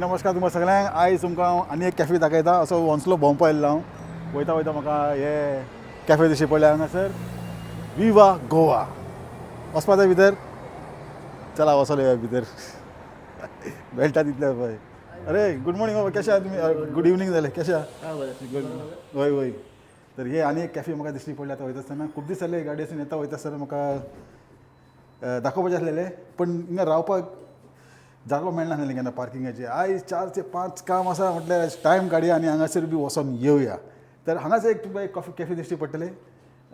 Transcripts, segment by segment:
नमस्कार तुमकां सगळ्यांक. आयज तुमकां हांव आनी एक कॅफे दाखयता. असो वोन्सलो भोंवपा येयल्लो हांव. वयता वयता म्हाका हे कॅफे दिश्टी पडले हांगासर, विवा गोवा. वचपा जाय भितर. चला वचोन येवया भितर, मेळटा तितले पळय. अरे, गुड मॉर्निंग बाबा, कशें आहा तुमी? गुड इवनींग जालें. कशें आहा? गुड. हय हय. तर हे आनी एक कॅफे म्हाका दिश्टी पडले आतां वयता आसतना. खूब दीस जाले गाडयेसून येता वयता आसतना म्हाका दाखोवपाचें आसलेलें, पण हिंगा रावपाक जागो मेळनासलें केन्ना पार्किंगाची. आयज 4 ते 5 काम आसा म्हटल्यार टायम काडया आनी हांगासर बी वचोन येवया. तर हांगासर एक तुमकां एक कॉफी कॅफे दिश्टी पडटलें.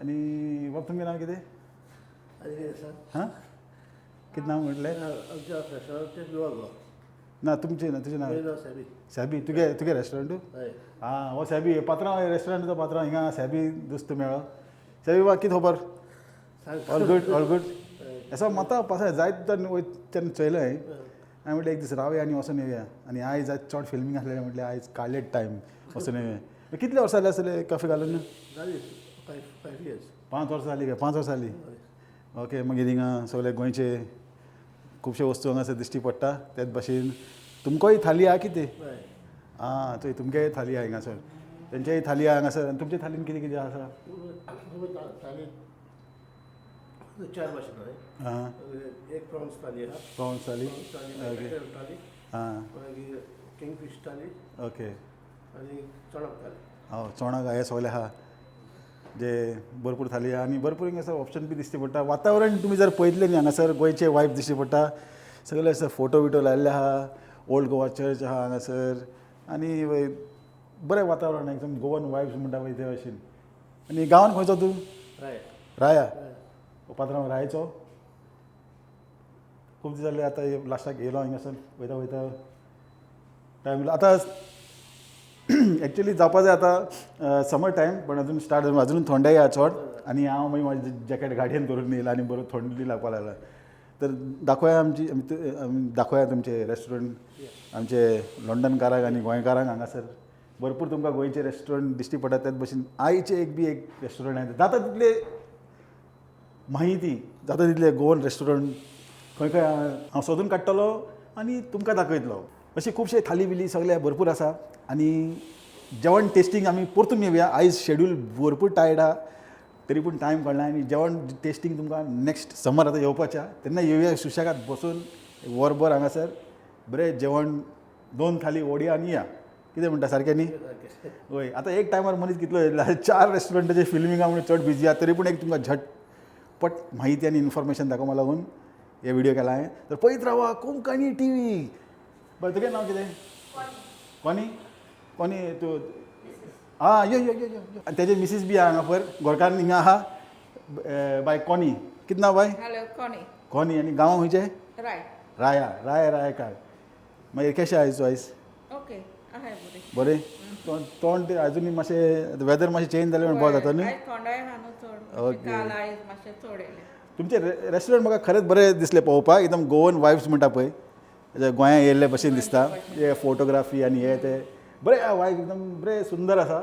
आनी बाब, तुमगें नांव कितें? आनी कितें आसा? हां, कितें नांव म्हटलें? आमच्या रेस्टॉरंट विवा गोवा. ना, तुमचें ना, तुजें नांव? म्हजें नांव सॅबी. सॅबी. तुगे तुगे रेस्टॉरंट? हय. आं, हो सॅबी पात्रांव, रेस्टॉरंटाचो पात्रांव. हिंगा सॅबी दोस्त मेळ्ळो. सॅबी बा, कितें खबर? सांग. All good, all good. असो मता पासा जायत तेन्ना वयता तेन्ना चोयलें हांवें. हांवें म्हटलें, एक दीस रावया आनी वचोन येवया. आनी आयज आयज चड फिल्मींग आसलेलें, म्हटलें आयज काडलें टायम, वचोन येवया. कितले वर्सां जाले आसतले कॉफी घालून? जाली 5 years. 5 वर्सां जालीं काय? 5 वर्सां जालीं. ओके. मागीर हिंगा सगळे गोंयचे खुबशे वस्तू हांगासर दिश्टी पडटा. तेच भाशेन तुमकांय थाली आहा कितें? हय. आं, थंय तुमगेय थाली आहा हिंगासर, तेंचेय थाली आहा हांगासर. आनी तुमचे थालीन कितें कितें आसा? थाली चार भाशेन हय. एक प्रॉन्स थाली आहा. प्रॉन्स थाली. प्रॉन्स थाली, मागीर थाली, मागीर किंगफीश थाली आनी चणक थाली. हय, चोणाक हे सगळे आहा जे भरपूर थाली आहा. आनी भरपूर हिंगासर ऑप्शन बी दिश्टी पडटा. वातावरण तुमी जर पळयतलें न्ही, हांगासर गोंयचे वायब दिश्टी पडटा. सगळे आसा, फोटो बिटो लायल्ले आहा. ओल्ड गोवा चर्च आहा हांगासर आनी बरें वातावरण, एकदम गोवन वायब्स म्हणटा पळय ते भाशेन. आनी गांवान खंयचो तूं? राय. राया. पात्रांव रायचो. खूब दीस जाले, आतां लास्टाक येयलो हिंगासर वयता वयता टायम. आतां एक्चुली जावपा जाय आतां समर टायम, पण अजून स्टार्ट, अजून थंडाय आहा चड. आनी हांव मागीर म्हाजें जॅकेट गाडयेन दवरून येयला आनी बरो थंडी लागपा लागला. तर दाखोवया आमची आमी दाखोवया तुमचे रेस्टॉरंट आमचे लंडनकारांक आनी गोंयकारांक. हांगासर भरपूर तुमकां गोंयचे रेस्टॉरंट दिश्टी पडटा. त्याच भशेन आयचे एक बी एक रेस्टॉरंट आहा. जाता तितले माहिती, जाता तितले गोवन रेस्टॉरंट खंय खंय आहा, हांव सोदून काडटलो आनी तुमकां दाखयतलो. अशे खुबशे थाली बिली सगळे भरपूर आसा आनी जेवण टेस्टींग आमी परतून येवया. आयज शेड्यूल भरपूर टायड आहा, तरी पूण टायम काडला आनी जेवण टेस्टींग तुमकां नेक्स्ट समर आतां येवपाचें आहा तेन्ना येवया. सुशेगाद बसून वरभर हांगासर बरें जेवण, दोन थाली ओडया आनी या. कितें म्हणटा, सारकें न्ही? हय. आतां एक टायमार मनीस कितलो येयला, चार रेस्टॉरंटाचे फिल्मिंगा म्हणून चड बिजी आहा. तरी पूण एक तुमकां झटपट माहिती आनी इन्फॉर्मेशन दाखोवपा लागून हे व्हिडिओ केला हांवें. तर पळयत रावा कोंकणी टीव्ही. बरें, तुगें नांव कितें? कोनी. कोनी तूं. आं, यो यो यो यो. आनी तेजे मिसीस बी आहा हांगा. पर घरकान्न हिंगा आहा. बाय कोनी, कितें नांव बाय? हॅलो, कोनी. कोनी. आनी गांवां खंयचें? राय. राया. राया, रायकार. मागीर कशें आयज आयज? ओके, आहाय बरें. बरें. तोंड तोंड ते अजुनूय मातशें, वेदर मातशें चेंज जालें म्हण बरें जाता न्ही? आयज थोंडाय आहा न्हू चड. काल आयज मातशें चड येयलें. तुमचें रेस्टॉरंट म्हाका खरेंच बरें दिसलें पळोवपाक. एकदम गोवन वायब्स म्हणटा पळय, गोंया येयल्ले भशेन दिसता. हे फोटोग्राफी आनी हे ते बरें वायब एकदम बरें सुंदर आसा.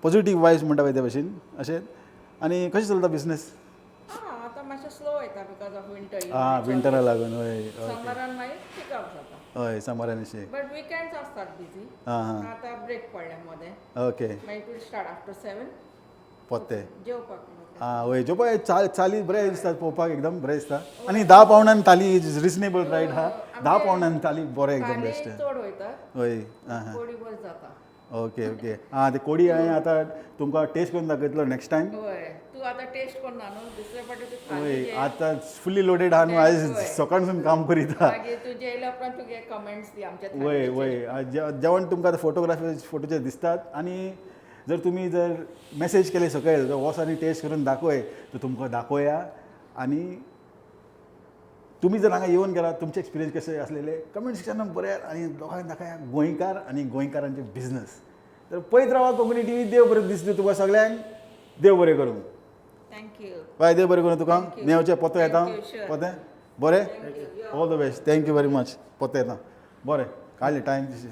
पॉझिटीव वायब्स म्हणटा पळय ते भशेन अशें. आनी कशें चलता बिजनेस? आं, आतां मातशें स्लो वयता because of winter. आं, विंटरा लागून, हय. समरान मागीर पिकअप जाता. हय, समरान अशें. बट विकेंड्स आसतात बिजी. आं हां आतां ब्रेक पडल्या मदें. मागीर it start after 7. पोत्ते. जेवपाक लोक. आं, वय, जेवपाक चाली बरें दिसता पळोवपाक, एकदम बरें दिसता. आनी 10 पावंडान थाली रिजनेबल रायट आहा. 10 पावंडान थाली बरें, एकदम थाली बेस्ट. चड वयतात. हय, आं हां. कोडी बस जाता. ओके ओके आं, ते कोडी हांवें आतां तुमकां टेस्ट करून दाखयतलो नेक्स्ट टायम. हय, तूं आतां टेस्ट करना न्हू, दुसरे फावटी तूं थाली घे. आतां फुल्ली लोडेड आहा न्हू आयज, सकाळसून काम करीता. मागीर तूं जेयल्या उपरांत तुगे कमेंट्स दी आमच्या वय थालीचेर. वय, जेवण तुमकां आतां फोटोग्राफी फोटोचे दिसतात. आनी जर तुमी जर मेसेज केले सकयल, जर वच आनी टेस्ट करून दाखय, तर तुमकां दाखोवया. आनी तुमी जर हांगा येवन गेलात, तुमचे एक्सपिरियन्स कशे आसलेले कमेंट सेक्शनान बरयात आनी लोकांक दाखया गोंयकार आनी गोंयकारांचे बिजनस. तर पळयत रावा कोंकणी टीव्ही. देव बरें दिसता तुका सगळ्यांक. देव बरें करूं. Thank you. बाय, देव बरें करूं तुका. Thank you. मेवचें, पोतो येता. Thank you, sure. पोतें बरें. All the best, thank you very much. पोतो येता. बरें, काडलें टायम दिशी.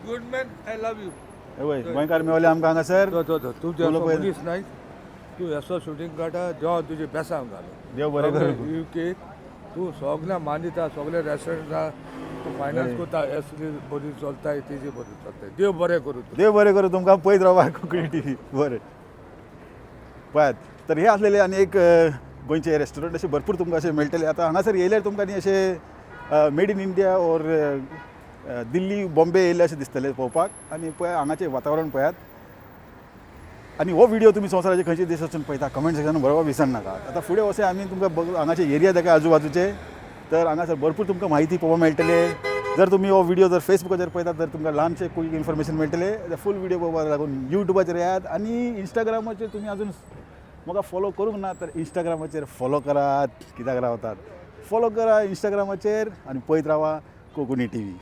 Good man, I love you. वय, गोंयकार मेवले आमकां हांगासर. तो तो तो तूं उलो पळय. मनीस नायक, तूं असो शुटींग काडटा, देवा तुजें बेसांव घालो. देव बरें करूं. युके तूं सगळ्या मानिता, सगळे रेस्टॉरंटा. तूं फायनान्स करता, असली बरी चलताय, तेजी बरी चलताय. देव बरें करूं तुका. देव बरें करूं तुमकां. पळयत रावा कोंकणी टीव्ही. बरें, पळयात तर हे आसलेले आनी एक गोंयचे रेस्टॉरंट अशे भरपूर तुमकां अशें मेळटले. आतां हांगासर येयल्यार तुमकां न्ही अशें made in India or Delhi Bombay येयल्ले अशें दिसतलें पळोवपाक. आनी पळय हांगाचें वातावरण पळयात. आनी हो व्हिडिओ तुमी संवसाराचे खंयचे देश वचून पळयता, कमेंट सेक्शन बरोवपाक विसरनाका. आतां फुडें वचून आमी तुमकां हांगाचे एरिया दाखय आजूबाजूचे, तर हांगासर भरपूर तुमकां म्हायती पळोवपाक मेळटले. जर तुमी हो व्हिडिओ जर फेसबुकाचेर पळयतात तर तुमकां ल्हानशें क्विक इन्फॉर्मेशन मेळटलें. फूल व्हिडिओ पळोवपाक लागून युट्यूबाचेर येयात. आनी इंस्टाग्रामाचेर तुमी अजून म्हाका फॉलो करूंक ना तर इंस्टाग्रामाचेर फॉलो करात. कित्याक रावतात, फॉलो करा इंस्टाग्रामाचेर आनी पळयत रावा कोंकणी टीव्ही.